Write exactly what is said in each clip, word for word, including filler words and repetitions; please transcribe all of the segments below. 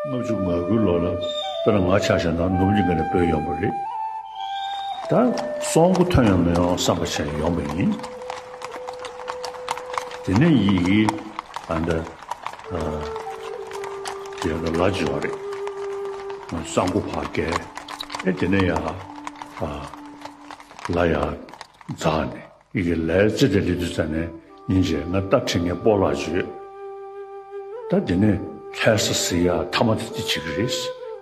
ལྔ་བཅུ་ང་དགུའི་ལོ་ལ་དཔེར་ན་ང་ཆ་བཞག་ན་ནུབ་གླིང་ག་ནས་བྲོས་ཡོང་བ་རེད། ད་སྲོག་མགོ་ཐོན་ཡང་མི་ཡོང་བསམ་པ་བྱས་ཡོང་བ་ཡིན། དེ་ནས་ཡི་གེ་ཨ་འདྲ་ཨ་དེ་ཡང་ལ་བྱེད་པ་རེད། ས་མགོ་ཕར་བཀལ། ཨེ་དེ་ནས་ཡ་ཨ་ལ་ཡ་འཛེགས་ནས། ཡི་གེ་ལས་ཙི་དེ་ལི་དུ་ཙ་ནས་ཉིན་བྱས་ང་སྟབས་ཁྲིད་ངས་སྤོ་ལགས་བརྗོད། ད་དེ་ནས་ལྷ་ས་ཟེར་ཡ་མཐའ་མ་དེ་དེ་བྱེད་ཀྱི་རེད།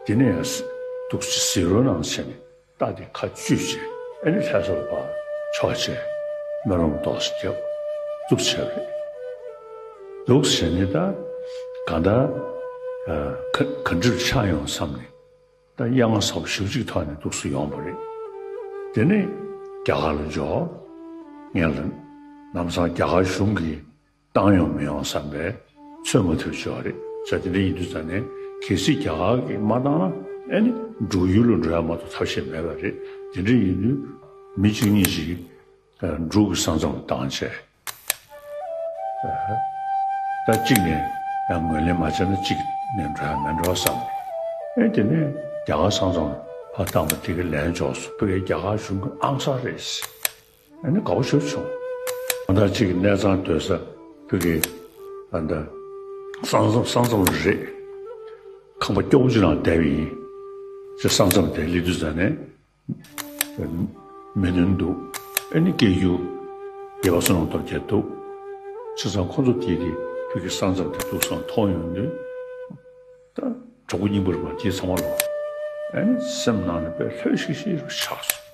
དེ་ནས་ཡ་འདུག་སེ་ཟེར་རོ་ནང་བྱས་ནས་རྟ་དེ་ཁ་གཅུས་བྱས། ཨ་ནི་ལྷ་ས་ལ་ཕར་ཕྱོགས་བྱས། སྨོན་ལམ་ཏོག་ཙམ་བརྒྱབ། འདུག་སེ་བྱས་པ་རེད། འདུག་སེ་བྱས་ནས་ད་གང་ལྟར་ག་ག་འདྲ་ཆགས་ཡོང་བསམ་ནས། ད་གཡང་ས་ཞེ་པོ་ཅིག་ཐོག་ནས་འདུག་སེ་ཡོང་བ་རེད། དེ་ནས་རྒྱ་གར་ལ་འབྱོར། ངས་ལ་ལམ་སང་རྒྱ་གར་གཞུང་གིས་བཏང་ཡོང་མི་ཡོང་བསམ་པའི་ཚོད་མ་ཐིག་ཅིག་ཡོད་རེད། བྱས་དེ་འདྲ་ཡིན་དུས་ཙ་ནས་གལ་སྲིད་རྒྱ་གར་གྱིས་མ་བཏང་ན་ཨེ་ནི་འབྲུག་ཡུལ་ལ་འགྲོ་ཡ་མ་གཏོགས་ཐབས་ཤེས་མེད་པ་རེད། དེ་འདྲ་ཡིན་དུས་མི་གཅིག་གཉིས་ཤིག་འབྲུག་གི་ས་མཚམས་བཏང་བྱས། ད་གཅིག་ནས་ཡང་ངོས་ལེན་མ་བྱས་ན་གཅིག་ནས་འགྲོ་ཡ་མེད་འགྲོ་བསམ། ཨེ་དེ་ནས་རྒྱ་གར་ས་མཚམས་ཕར་བཏང་བ་དེ་གའི་ལན་འཇོག་སོང་། ཕ་གིའི་རྒྱ་གར་གཞུང་གི་ཨང་གསར་རེད། ཨེ་ནི་དགའ་པོ་ཞེ་པོ་བྱུང་། ཨ་ད་གཅིག་གི་གནས་ཚང་སྡོད་ས་ཕ་གིའི་ཨ་ད་ས་མཚམས་ས་མཚམས་རེད། ཁང་པ་སྐྱོ་པོ་ཅིག་ནང་བསྡད་པ་ཡིན། ཅེས་ས་མཚམས་དེ་སླེབས་དུས་ཙ་ནས། མི་ནོན་འདུག་ཨེ་ནི་སྐད་སྒྱུར་རྒྱལ་བ་བསོད་ནམས་སྟོབས་རྒྱལ་འདུག་བྱས་ཙང་ཁོ་ཚོ་དེ་གི་བོད་ཀྱི་ས་མཚམས་དེ་འདུག་སང་མཐོང་ཡོང་དུས། ད་གྲོགས་པོ་རྙིང་པ་རེད་པ་དེ་ཚང་མ་ལ། ཨེ་ནི་སེམས་ནང་ནས་དཔེ་ལྷོད་ཤིག་ཤིག་རུ་ཆགས་